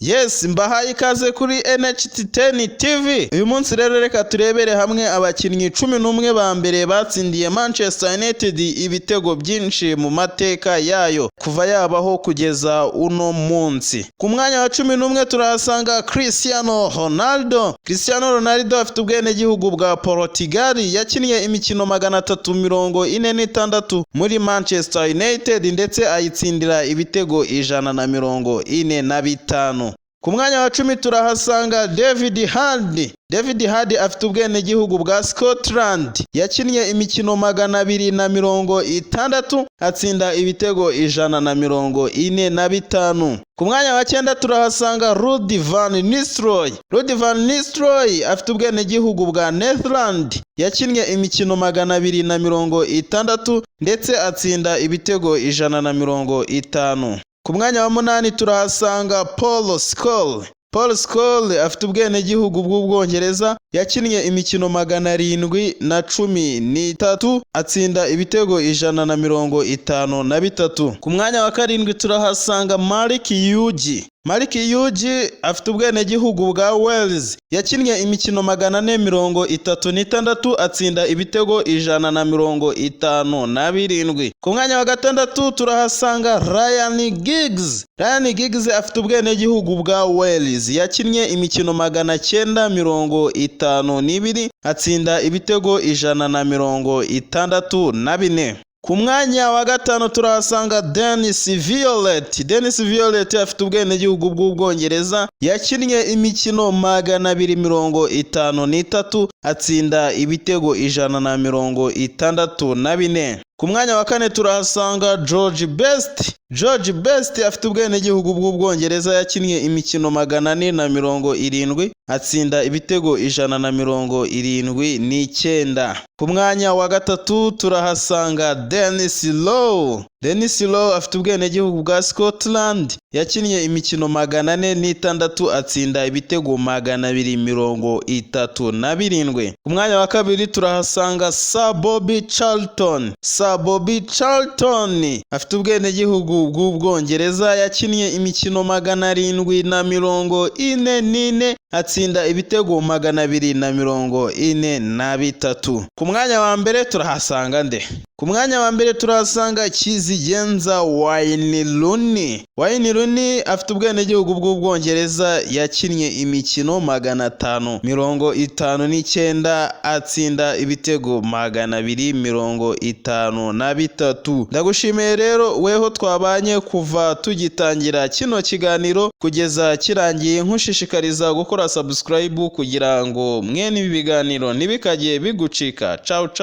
Yes, mbahaye ikaze kuri NHT10 TV. Uyu munsi rero reka turebere hamwe abakinnyi 11 ba mbere batsindiye Manchester United ibitego byinshi mu mateka yayo kuva yabaho kugeza uno munsi. Ku mwanya wa 11 turahasanga Cristiano Ronaldo. Cristiano Ronaldo afite ubwenegihugu bwa Portugal, yakinnye imikino 346 muri Manchester United ndetse ayitsindira ibitego 145. Ku mwanya wa 10 turahasanga David Herd. David Herd afite ubwenegihugu bwa Scotland, yakinnye imikino 260 atsinda ibitego 145. Ku mwanya wa 9 turahasanga Ruud van Nistelrooy. Ruud van Nistelrooy afite ubwenegihugu bwa Netherland, yakinnye imikino 260 ndetse atsinda ibitego 150. Ku mwanya wa 8 turahasanga Paul Scholes. Paul Scholes afite ubwenegihugu bw'Ubwongereza, yakinnye imikino 713 atsinda ibitego 153. Ku mwanya wa 7 turahasanga Mark Hughes. Mark Hughes afite ubwenegihugu bwa Wales, yakinnye imikino 436 atsinda ibitego 157. Ku mwanya wa 6 turahasanga Ryan Giggs. Ryan Giggs afite ubwenegihugu bwa Wales, yakinnye imikino 952 atsinda ibitego 164. Ku mwanya wa 5 turahasanga Dennis Viollet. Dennis Viollet afite ubwenegihugu bw'Ubwongereza, yakinnye imikino 253 atsinda ibitego 164. Ku mwanya wa 4 turahasanga George Best. George Best afite ubwenegihugu bw'Ubwongereza, yakinnye imikino 470 atsinda ibitego 179. Ku mwanya wa 3 turahasanga Denis Law. Denis Law afite ubwenegihugu bwa Scotland, yakinnye imikino 406 atsinda ibitego 237. Ku mwanya wa 2 turahasanga Sir Bobby Charlton. Sir Bobby Charlton afite ubwenegihugu bw'Ubwongereza, yakinnye imikino 744 atsinda ibitego 243. Ku mwanya wa 1 turahasanga nde? Ku mwanya wa 1 turahasanga Kizigenza Wayne Rooney. Wayne Rooney afite ubwenegihugu bw'Ubwongereza, yakinnye imikino 559 atsinda ibitego 253. Ndagushimiye rero weho twabanye kuva tugitangira kino kiganiro kugeza kirangiye, nkushishikariza gukora subscribe kugira ngo mwene ibi biganiro ntibikajye bigucika. Ciao ciao.